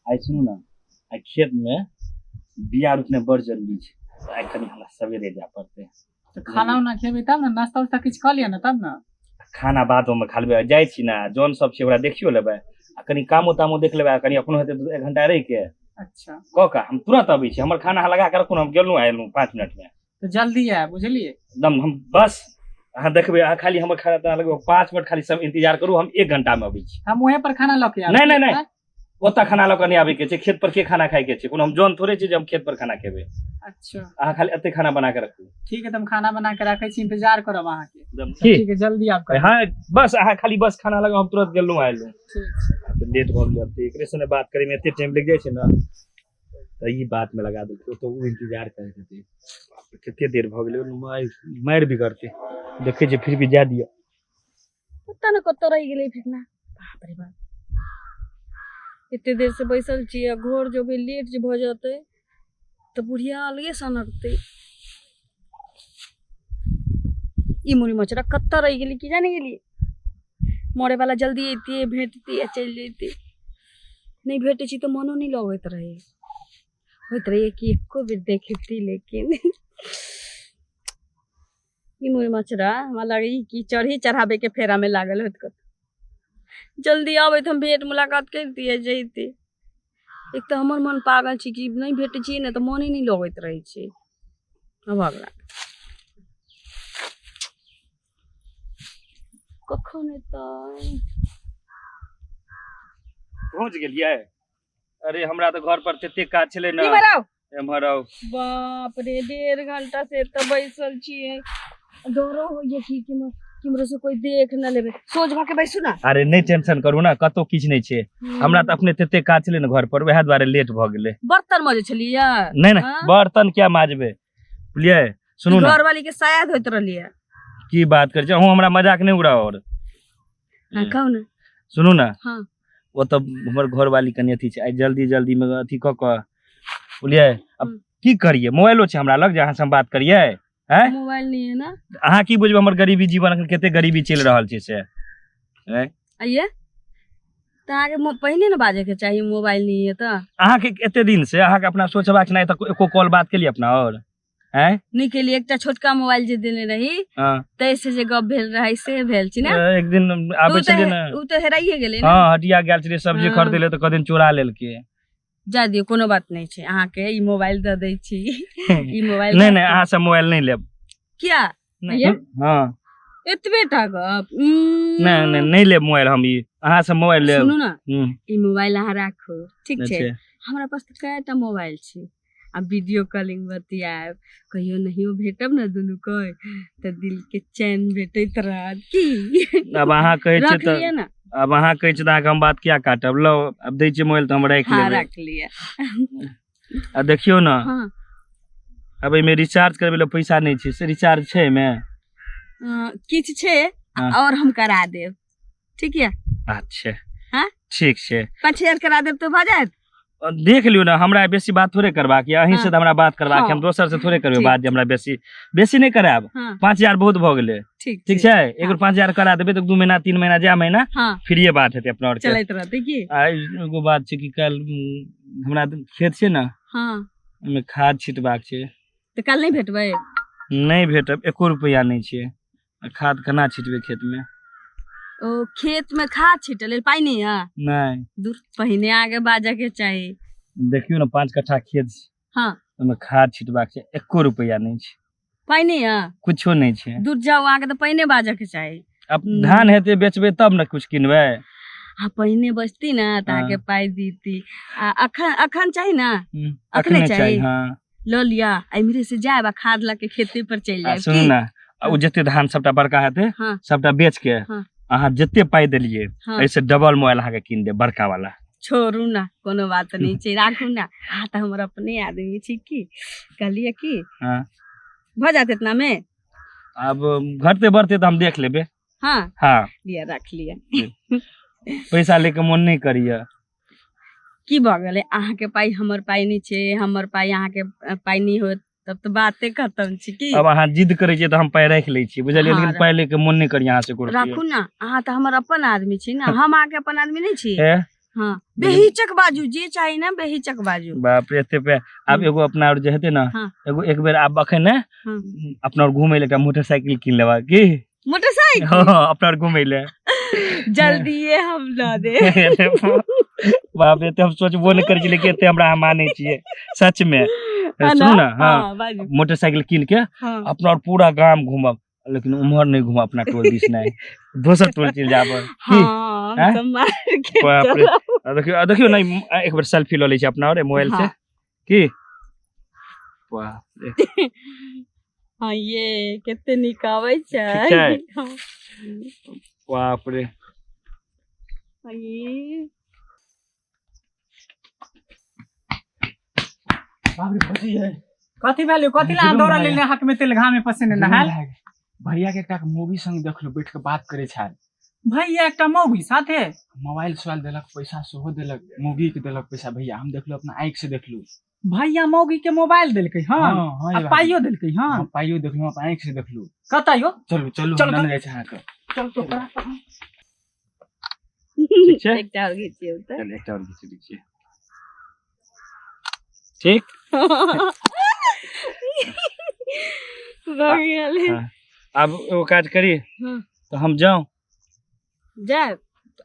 आइ सुनू ने, आइ खेतमे बिया रोपनाइ बड़ जरूरी छै, तऽ आइ कनि हमरा सवेरे जाय पड़तै। तऽ खाना उना खेबै तब ने, नाश्ता उस्ता किछु कऽ लिअ ने तब ने। खाना बादोमे खा लेबै। जाइ छी ने, जौन सब छै ओकरा देखियो लेबै आ कनि कामो तामो देख लेबै आ कनि अपनो हेतै 2 घंटा रहिके। अच्छा। कऽ कऽ हम तुरंत अबै छी। हमर खाना अहाँ लगा कऽ रखू ने, हम गेलहुँ आ एलहुँ 5 मिनटमे। तऽ जल्दी आयब, बुझलियै? एकदम, हम बस अहाँ देखबै, अहाँ खाली हमर खाना ताना लगबै, 5 मिनट खाली सब इंतजार करू, हम 1 घंटामे अबै छी। हम वहीं पर खाना लऽ के आयब। नहि, नहि, नहि। ओतऽ खाना लऽ कऽ नहि आबैके छै। खेत पर के खाना खाइके छै? कोनो हम जौन थोड़े छै जे हम खेत पर खाना खेबै। अच्छा। अहाँ खाली एते खाना बना कऽ रखू। ठीक है, तऽ हम खाना बना के राखै छी, इंतजार करब अहाँके। एकदम। ठीक है, जल्दी आब करब। हाँ, बस अहाँ खाली बस खाना लगाउ, हम तुरंत गेलहुँ आयलहुँ। ठीक छै। तऽ लेट भऽ गेल, तऽ एकरे से बात करैमे एते टाइम लागि जाइ छै ने, तऽ ई बात मे लगा देलकै, तऽ ओ इंतजार करैत हेतै। कते देर भऽ गेलै, मारि बिगड़तै। देखै छियै, फिर भी जाय दिअ। पता ने कतऽ रहि गेलै फेकना। बाप रे बाप, एते देर से बैसल छियै, घर जेबै लेट जे भऽ जेतै तऽ बुढ़िया अलगे सनकतै। ई मुड़ी मचरा कतऽ रहि गेलै की जाने गेलियै। मरे वाला जल्दी अयतियै, भेटतियै, चलि जैतियै। नहि भेटै छी तऽ मनो नहि लगैत रहै, होइत रहैए कि एको बेर देखती। लेकिन ई मुड़ी मचरा हमरा लगैए कि चढ़ी चढ़ाबैके फेरामे लागल होत। कतौ जल्दी आबै तऽ हम भेंट मुलाकात करितियै, जैती। एक तऽ हमर मन पागल छै कि नहि भेटै छियै ने तऽ मने नहि लगैत रहै छै। भऽ गेला, कखन एतै? पहुँच गेलियै? अरे हमरा तऽ घर पर तते काज छलै ने। इम्हर आउ। एम्हर आउ। बाप रे, 1.5 घंटा से एतऽ बैसल छियै, डरो होइए कि केम्हरो से कोई देख न लेबे। सोझ भऽ के बैसू ना। अरे नहि टेंशन करू ने, कतौ किछु नहि छै। हमरा तऽ अपने तते काज छलै ने घर पर, वएह दुआरे लेट भऽ गेलै। बर्तन मजै छलियै? नहि नहि। हाँ? बर्तन क्या माजबै, बुझलियै? सुनू ने, घर वाली के साया धोइत रहलियै। की बात करै छी अहूँ, हमरा मजाक नहि उड़ाउ। और हाँ, कहू ने। सुनू ने। हाँ। ओ तऽ हमर घरवाली कनि अथी छै, आइ जल्दी जल्दी मे अथी कऽ कऽ, बुझलियै? अब की करियै, मोबाइलो छै हमरा लग जे अहाँ से हम बात करियै? हैं? मोबाइल नहीं है ना। अहाँ की बुझबै हमर गरीबी जीवन, अखन कते गरीबी चलि रहल छै से, हैं? आइए तऽ अहाँके पहिने ने बाजैके चाही, मोबाइल नहीं है तऽ। अहाँके एते दिन से अहाँके अपना सोचबाक नहि तऽ एको कॉल बात केलियै अपना और? हैं? नहि केलियै। एकटा छोटका मोबाइल जे देने रही, हाँ। ताहि से जे गप भेल रहै से भेल छी ने। एक दिन आबै ओ तऽ छलियै ने। ओ तऽ हेराइए गेलै ने। हँ, हटिया गेल छलियै सब्जी हाँ। खरीदै लए तऽ कदिन चोरा लेलकै। जा दियौ, कोनो बात नहि छै, अहाँके ई मोबाइल दऽ दै छी, ई मोबाइल। नहि नहि, अहाँ सब मोबाइल नहि लेब। किया? नहि। ये? हाँ। एतबे टा गप? नहि नहि, नहि लेब मोबाइल हम ई, अहाँ सब मोबाइल लेब। सुनू ने। हम्म। ई मोबाइल अहाँ राखू, ठीक छै? अच्छा। हमरा पास तऽ कएटा मोबाइल छै, आ वीडियो कॉलिंग बतियाएब, कहियो नहियो भेटब ने दुनू कोइ तऽ दिल के चैन भेटैत रहत की। आब अहाँ कहै छियै रख तऽ लिअ ने। आब अहाँ कहै छियै तऽ अहाँके हम बात किया काटब? लौ, आब दै छियै मोबाइल तऽ हम राखि हाँ, लेबै। राख लिअ। आ देखियौ ने। हाँ। आब एहिमे रिचार्ज करबै लए पैसा नहि छै, से रिचार्ज छै एहिमे? किछु छै। हाँ। और हम करा देब, ठीक यऽ? अच्छा। हाँ? ठीक छै। 5000 करा देब तऽ भऽ जायत। देख लियौ ने, हमरा बेसी बात थोड़े करबाक यऽ अहीं से। हाँ। तऽ हमरा बात करबाक हाँ। हम दोसर से थोड़े करबै ठीक। बात जे हमरा बेसी बेसी नहि करायब। हाँ। 5000 बहुत भऽ गेलै। ठीक। ठीक छै, एक बेर 5000 करा देबै तऽ 2 महीना 3 महीना जा महीना हाँ। फ्रीए बात हेतै अपना आरके। चलैत रहतै की। आ एगो बात छै कि काल्हि हमरा खेत छै ने, हाँ। ओहिमे खाद छिटबाक छै। तऽ काल्हि नहि भेटबै? नहि भेटब, एको रुपैआ नहि छै, आ खाद केना छिटबै खेतमे? ओ खेत में खाद छिटऽ लेल पाइ नहि यऽ? नहि। दूर, पहिने आगे बाजऽ के चाही। देखियौ ने, 5 कट्ठा खेत छै। हाँ। ओहिमे खाद छिटबाक छै, एको रुपैआ नहि छै। पाइ नहि यऽ? कुछो नहि छै। दूर जाउ, अहाँके तऽ पहिने बाजऽ के चाही। आब धान हेतै, बेचबै तब ने कुछ किनबै। आ पहिने बचती ने तऽ अहाँके हाँ। पाइ दीती। आ अखन अखन चाही ने? अखने अखने चाही? चाही, हाँ। लऽ लिअ, आ इम्हरे से जायब आ खाद लऽ के खेते पर चलि आ जायब। सुनू की ने, आ ओ जते धान सबटा बड़का हेतै, हाँ। सबटा बेच के हाँ। अहाँ जते पाइ देलियै, हाँ। एहिसे डबल मोबाइल अहाँके कीन देब, बड़का वाला। छोड़ू ने, कोनो बात नहि छै, राखू ने, अहाँ तऽ हमर अपने आदमी छी। की कहलियै की? हाँ। भऽ जायत इतना में? आब घटते बढ़ते तऽ हम देख लेबै। हाँ। हाँ। लिअ, राख लिअ। पैसा लेके मोन नहि करिय। की भऽ गेलै? अहाँके पाइ हमर पाइ नहि छै, हमर पाइ अहाँके पाइ नहि होत, तब तऽ बाते खतम छै की। अब अहाँ जिद करै छियै तऽ हम पाइ राखि लै छी, बुझलियै? हाँ, लेकिन पाइ लेके मोन नहि करिय अहाँ से एको रुपैआ। राखू ने, अहाँ तऽ हमर अपन आदमी छी ने, हम अहाँके अपन आदमी नहि छी? हे। हाँ बेहिचक बाजू जे चाही ना बेहिचक बाजू। बाप रे, एते पे आब एगो अपना और जे हेतै ने, हाँ। एगो एक बेर आब अखन ने हाँ। अपना और घूमे ले एकटा मोटरसाइकिल कीन लेबा की। मोटरसाइकिल? हाँ, अपना और घूमे ले। जल्दी ये हम ला दे। बाप रे, एते हम सोचबो नहि करै छियै, लेकिन एते हमरा अहाँ मानै छियै सच में। है सुनू ना, हाँ। हाँ, बाजू। मोटरसाइकिल कीन के हाँ। अपना और पूरा गाम घूमब, लेकिन उम्हर नहीं घूमब, अपना टोल दिस नहीं, दोसर टोल चलि जाब। की? हाँ, हम हैं? सब मार के बाप रे। चलब। आ देखियो, आ देखियो नहीं, एक बेर सेल्फी लऽ लै छी अपना और मोबाइल से। हाँ। की? बाप रे। हाँ, ये कते नीक आबै छै। ठीक छै? हाँ। बाप रे। हाँ, ये बाप रे, भौजी है। कथी भेल? कथी ला जुलुम दौड़ल भए लेने हाथ में तेल घामे पसीने नहायल? भैया के एकटा मूवी संग देखलू बैठ के बात करे छाल। भैया एकटा मौगी साथे? मोबाइल सोबाइल देलक, पैसा सेहो देलक, मौगी के देलक पैसा। भैया हम देखलू, अपना आँखि से देखलू। भैया मौगी के मोबाइल देलकै? हँ? हाँ, हाँ, आ ये पाइयो देलकै? हँ? हाँ, पाइयो देखलू, अपना आँखि से देखलू। कतऽ यौ? चलू चलू, चलू, हम चलू। जाइ छै अहाँके। चल तो ओकरा। ठीक छै? एकटा और घिचियौ तऽ। चल, एकटा और घीच दै छियै। ठीक? भऽ गेलै। हाँ। आब एगो काज करी, हाँ। तऽ हम जाउं? जायब।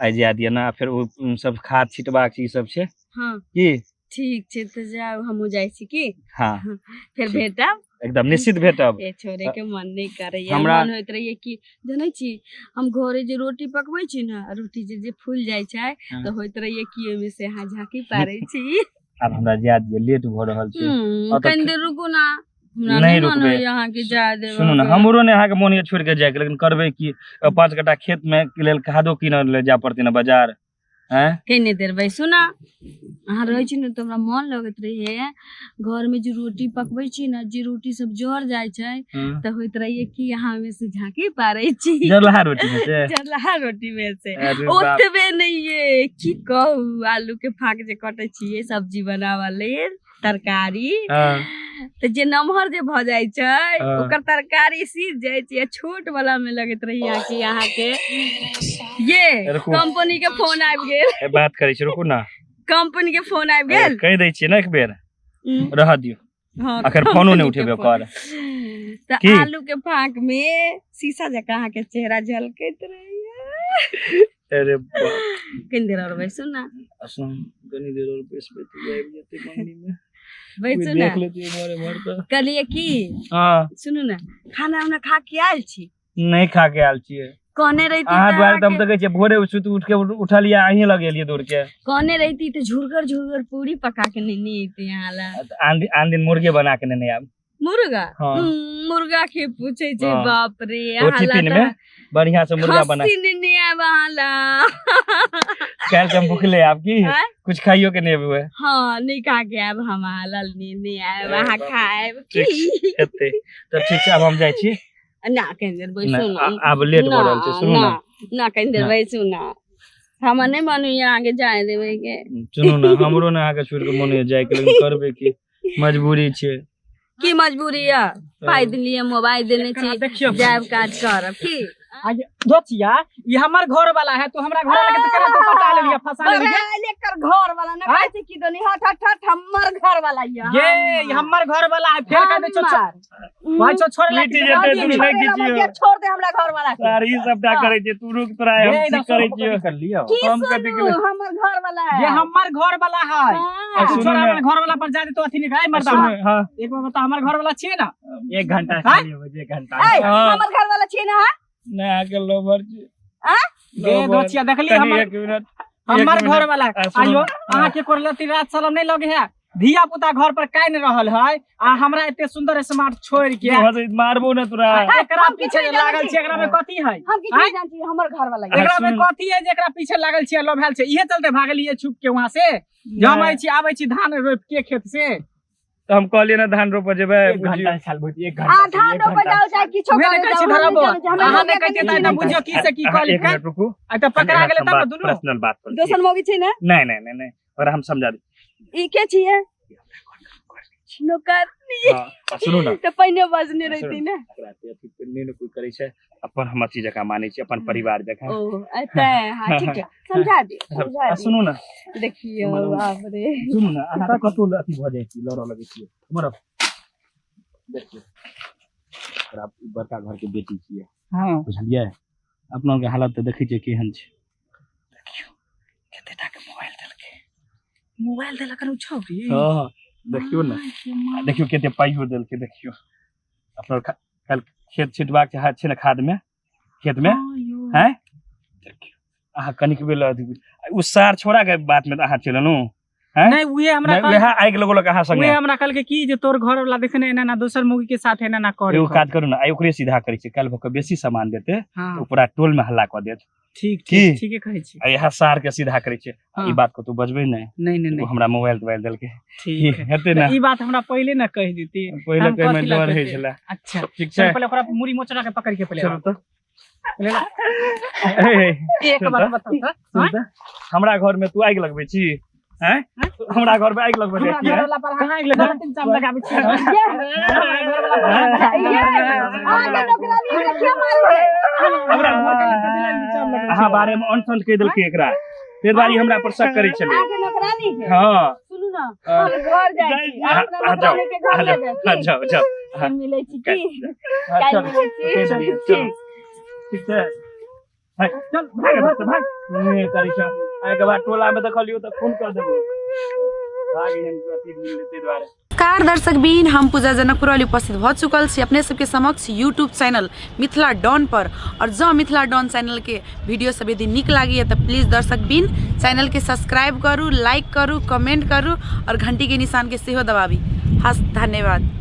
आइ जाय दिअ ने, फेर ओ सब खाद छिटबाक छै, ई सब छै। हाँ। की? ठीक छै तऽ जाउ, हमहूँ जाइ छी की? हाँ। फेर ठीक। भेटब। एकदम निश्चित भेटब। ए छोड़े के मन नहीं करैया। मन होइत रहैया कि जनै छी हम घरे जे रोटी पकबै छी ने, रोटी जे जे फूल जाइ छै हाँ। तऽ होइत रहैया कि ओहिमे से अहाँ झाँकी पारै छी। आब हमरा जाय दिअ, लेट भऽ रहल छै। ओतऽ कनि देर रुकू ना, हमरा नहि नहि मन रुकबै। होइया अहाँके जाय देबऽ सुनू ने, के। हमरो ने अहाँके मोन यऽ छोड़ि के जायके, लेकिन करबै की, 5 कट्ठा खेत में के लेल खादो कीनऽ ले जाय पड़तै ने बाजार। हैं? कनि देर बैसू ना, अहाँ रहै छी ने तऽ हमरा मन लगैत रहैया। घर में जे रोटी पकबै छी ने, जे रोटी सब जर जाइ छै तऽ होइत रहैया कि अहाँ ओहिमे से झाँकी पारै छी। जरलाहा रोटी में से? जरलाहा रोटी में से। अरे बाप। ओतबे नहीं ये की कहू, आलू के फाँक जे कटै छियै सब्जी बनाबऽ लेल तरकारी, हाँ। तऽ जे नमहर जे भऽ जाइ छै हाँ। ओकर तरकारी सीज जाइ छै, आ छोट वाला में लगैत रहैया कि अहाँके ये रुकू। कंपनी के फोन आबि गेल। ए, बात करै छी, रुकू ना। कंपनी के फोन आबि गेल। कहि दै छियै ने एक बेर, रहऽ दियौ। हाँ, अखन फोनो नहि कंपनी के उठेबै फोन। ओकर। तऽ की? आलू के फाँक में शीशा जकाँ अहाँके चेहरा झलकैत रहैया। अरे बाप। कनि देर और बैसू ना। सुन, कनि देर और बैसबै तऽ आबि जेतै मंगनी में। बैसू कोइ ना। देख लेतै एम्हर एम्हर तऽ। कहलियै की, हाँ। सुनू ने, खाना उना खा के आयल छी? नहि खा के आयल छियै। कहने रहिती अहाँ तऽ दुआरे तऽ हम अहाँके- देखै छियै भोरे सुति उठ के उठलियै, अहीं लग एलियै दौड़ के। कहने रहिती तऽ झुरगर झुरगर पूरी पका के नेने अयती अहाँ ला। आन दिन, आन दिन मुर्गे बना के नेने आयब। मुर्गा? हाँ। मुर्गा के पूछे छै? हाँ। बाप रे, ओ अहाँ ला टिफिन तऽ में बढ़िया से मुर्गा बना खस्सी नेने आयब अहाँ ला। काल्हि से हम भूखले आयब की? आँय? कुछ खाइयो के नहि अबे? हाँ, नहि खा के आयब, हम अहाँ ला नेने आयब, अरे अहाँ बाप रे। खायब। ठीक की? हेतै तऽ ठीक छै, आब हम जाइ छी। ना, कनि देर बैसू नहि, ना। आब लेट भऽ रहल छै, सुनू ना। ना, कनि देर ना। बैसू ना, हमरा नहि मन होइया अहाँके जाय देबै के। सुनू ने, हमरो ने अहाँके छोड़ि के मन होइया जायके, लेकिन करबै की, मजबूरी छै। की मजबूरी यऽ? पाइ देलियै, मोबाइल देने एकरा छी, देखियौ। जायब काज करब की? दोचिया, ये हमर घर वाला है, तू हमरा घर वाला के तो केना तू पटा लेलिया, फंसा लेलिया? बड़ा एकर घर वाला ना कहै छै की दनी, हट हट हट, हमर घर वाला यऽ। ये हमर घर वाला है, फेर कह दे छो हमर। भाई छो छोड़ ला। मिट जेतै, तू नहि खिचियौ। छोड़ दे हमरा घर वाला के। सारी सबटा करै छियै, तू रुक तोरा हम ये ठीक करै छियौ। कर लियौ। की हम कथी सुनू, के- हमर घर वाला है। ये हमर घर वाला है। हाँ। तू सुनू छोड़ ने। हमर घर वाला पर जा दे तो अथी नहीं खाए मर्दा। सुनू, हाँ। एक बार बता, हमर घर वाला छियै ना? 1 घंटा हाँ? चलिए बजे, 1 घंटा। ए, हाँ। हमर घर वाला छियै ना? हाँ? नहि, अहाँके लोभर छी। आँ? ये लोभर। दोचिया देखली कनि हमर एक मिनट, हमर एक घर मिनट। वाला। आ, सुनू। आइयो अहाँ के कोरलती रात सलम नहीं लगे है, धिया पुता घर पर काइन रहल है, आ हमरा एते सुंदर स्मार्ट छोड़ के मारबो ना तोरा। आ, एकरा हम किछु पीछे नहि जानै लागल छी। छै, एकरा में कथी है? हम किछु नहि जानै छी, हमर घर वाला यऽ। एकरा में सुनू। कथी है जे एकरा पीछे लागल छै, लोभैल छै? इहे चलते भागलिए छुप के वहां से। जब आबै छी, आबै छी धान रोप के खेत से। तऽ हम कहलियै ने धान रोपऽ जेबै। 1 घंटा साल भौजी, 1 घंटा आ से, धान एक रोपऽ घंटा। जाउ चाहे किछो उहे करे नहि कहै छी जाउ, हम नहि धराबो। जानै छी, हमरा अहाँ मौगी नहि कहतियै के तऽ नहि बुझियौ की से की अहाँ कहली। एक मिनट रुकू, आ तऽ पकड़ा गेलै तब ने दुनू। पर्सनल बात करै छी। दोसर मौगी छै ने? नहि नहि नहि नहि, ओकरा हम समझा दी। ई के छियै? छी। नौकरानी। हँ, आ सुनू ने। तऽ पहिने बजने सुनू। रहिती ने। एकरा एते अथी नहि ने कोइ करै छै, अपन हम अथी जकाँ मानै छी, अपन परिवार जकाँ। ओ एतै, हाँ ठीक छै, समझा दियौ, समझा आ दियौ। सुनू ने। देखियौ, बाप रे। सुनू ने, अहाँ तऽ कतहु अथी भऽ जाइ छी, लड़ऽ लगै छियै। हमर देखियौ, एकरा बड़का घरके बेटी छियै। हँ। बुझलियै? अपना के हालत तऽ देखै छियै केहन छै। देखियौ कते टा के मोबाइल देलकै। मोबाइल देलक हन उ छौरी? हँ, देखियौ ने, आ देखियौ कते पाइयो देलकै। देखियौ, अपना काल्हि खेत छिटबाक छै ने, खाद में, खेत में। हँ यौ। हैं, देखियौ, अहाँ कनिक बेर अथी ओ सार छोड़ा के बात में तऽ अहाँ चलि एलहुँ हैं? नहि, उहे हमरा नहि, कहल- उएह आगि लगौलक अहाँ उहे संगे। हमरा कहलकै की जे तोर घर वाला देखे ने एना एना दोसर मौगी के साथ एना एना करे। एगो काज करू ने, आइ ओकरे सीधा करै छै, काल्हि भऽ कऽ बेसी सामान देतै। हँ। ओ पूरा टोल में हल्ला कऽ देत। ठीक। की? ठीक, ठीके कहै छी। आ इएह सार के सीधा करै छै। हँ। ई बात कतौ बजबै नहि। नहि नहि। ओ नहि। हमरा मोबाइल तोबाइल देलकै। ठीक है। हेतै ने? तऽ ई बात हमरा पहिले ने कहि देती। पहिले हम कहैमे कथी लए डर होइ कहितियै? छलै। अच्छा। ठीक चल छै। पहिले ओकरा मुड़ी मोचरा के पकड़ के पहिले चलू तऽ। पहिले ला। ए, एक सुन बात तऽ, बताउ तऽ। सुन तऽ, हमरा घर में तू आगि लगबै छी? हैं, हमरा घर में आगि लगबै हमरा छी? घर वाला पर अहाँ गलत इल्जाम लगाबै छी। हमरा घर वाला पर ये, अहाँके नौकरानी हमरा किया मारै छै? हमरा कथी लए इल्जाम लगबै छी? अहाँ बारे में अनशन कहि देलकै एकरा, ताहि दुआरे ई हमरा पर शक करै छलै। अहाँके नौकरानी के? हँ। सुनू ने, हम घर जाइ छी। अहाँ अपना अहाँ जाउ, नौकरानी के घर अहाँ लऽ जाउ, जाउ। अहाँ की? जाउ, जाउ। हम मिलै छी की? हाँ, काल्हि चलू, मिलै छी। कहि देलियै, चलू। ठीक छै, भाग, चल, भाग एतऽ से, भाग। नहि करै छै, एहिके बाद टोला में देखलियौ तऽ फोन कर देबो। भाग, एहन अथी मिललै ताहि दुआरे। नमस्कार दर्शक बीन, हम पूजा जनकपुर वाली उपस्थित भऽ चुकल छी अपने सबके समक्ष यूट्यूब चैनल मिथिला डॉन पर। और जँ मिथिला डॉन चैनल के वीडियो सब यदि नीक लागैए तऽ प्लीज दर्शक बीन चैनल के सब्सक्राइब करू, लाइक करू, कमेंट करू और घंटी के निशान के सेहो दबाबी। हस, धन्यवाद।